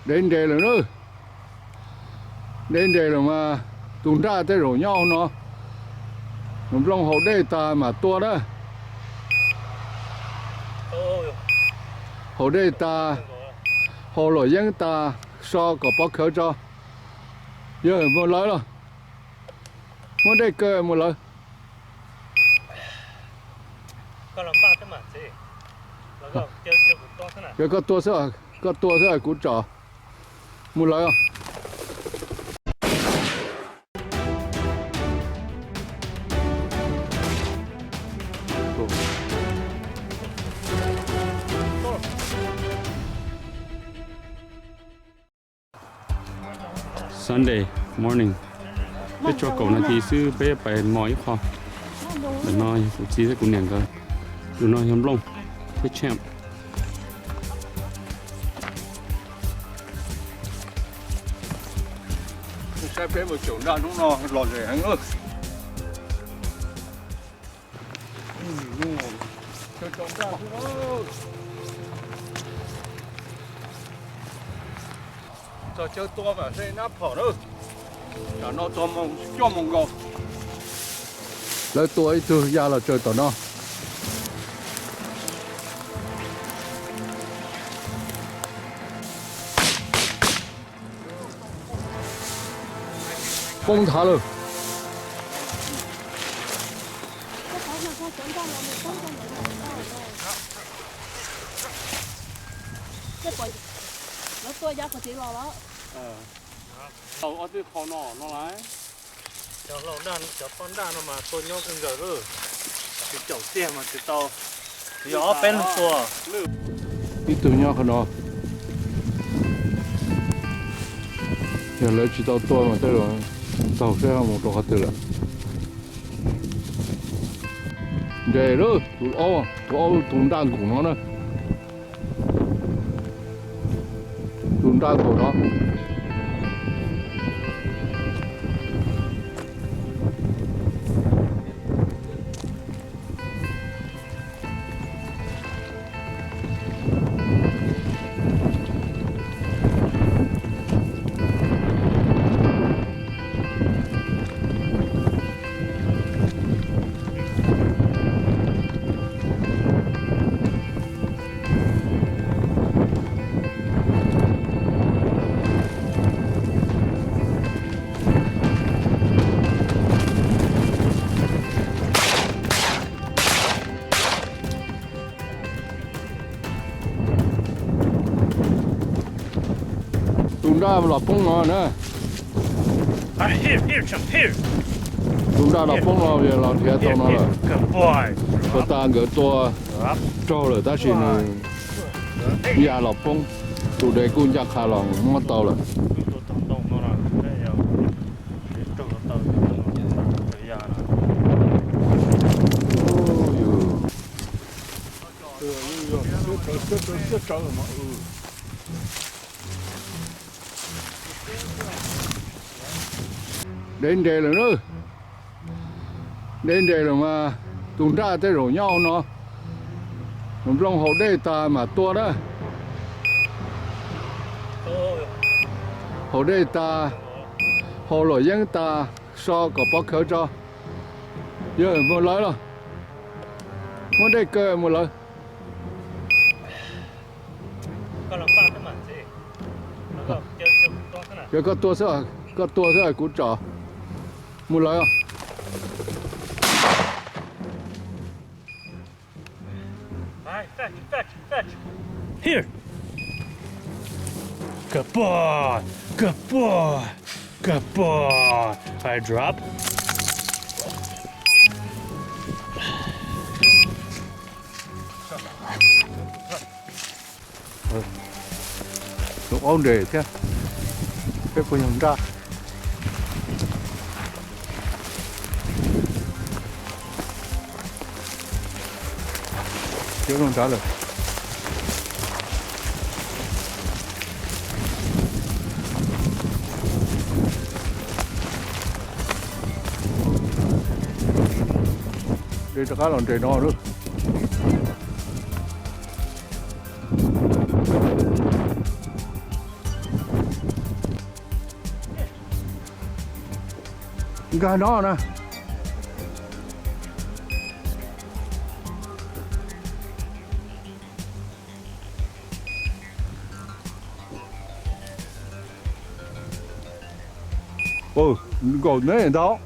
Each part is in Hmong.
Deb nres lawm na. Deb nres lawm mas tus nraj tej zaum nyob hauv no. Nplooj haus dej tas mam tua na. Haus dej tas, haus luam yeeb tas, so kom pov khawv tso. Yog mus lawv los? Muab dej kaw mus lawv. Yog koj tua xwb, koj tua xwb kuv tsom. Mus lawv. Sunday morning, peb tso kaum nas this xwb peb pais mos ib qho. Ntawm no yog kuv txiv thiab kuv niam nkawd. Tus no yog Nplooj thiab Champ. Saib peb mus caum nraj hnub no los ze heev lawm. Txog chaw tua mas seb nab phom na. Tam no txog moos cuaj moos nkaus. Lawv tua ib tug ya los tsaws tom no. Poob nthav lawm. Tau ob txij qhau no no lawm. Cov hlau nraj, cov poj nraj no mas tua nyob kawg nkaus lawm. Tsis caum tiag mas tsis tau. Yog ob peb leeg tua. Ib tug nyob qhov no. Yog lawv tsis tau tua mas tej zaum taug seb ho mus rau qhov twg lawm. Nres lawm, tus aub, tus aub tus nraj nkaum no na. Tus nraj nkaum no. Tus nraj los poob no na. Tus nraj los poob no, los nrhiav tau no lawm. Puag ta nkawd tua raug lawm tab sis nws ya los poob. Tus dev kuj ncaj qha los muab tau lawm. Deb nres lawm na. Deb nres lawm mas tus nraj tej zaum nyob hauv no. Nplooj haus dej tas mam tua na. Haus dej tas, haus luam yeeb tas, so kom pov khawv tso. Yog mus lawv los? Muab dej kaw mus lawv. Yog koj tua xwb, koj tua xwb kuv tsom. Mus lawv. Here. Good boy. Good boy. Good boy. I drop. Tus aub nres thiab, peb puas yog nraj. Cov zoo nrad lawm. De rov qab los nres no lawm. Nkag no na. Nkaum neb ntau.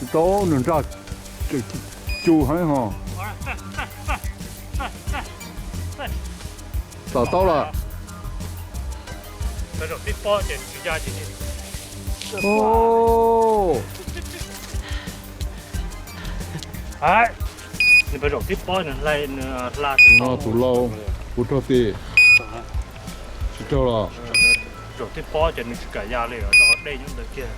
Tsis tau nws nrag, cu heev ho. Tom tau lawm. Tus no tus lau puas raug tes? Tsis raug los? Zaum tib pob ces nws tsis kam ya li, rau qhov dej nyob ntawd kiag.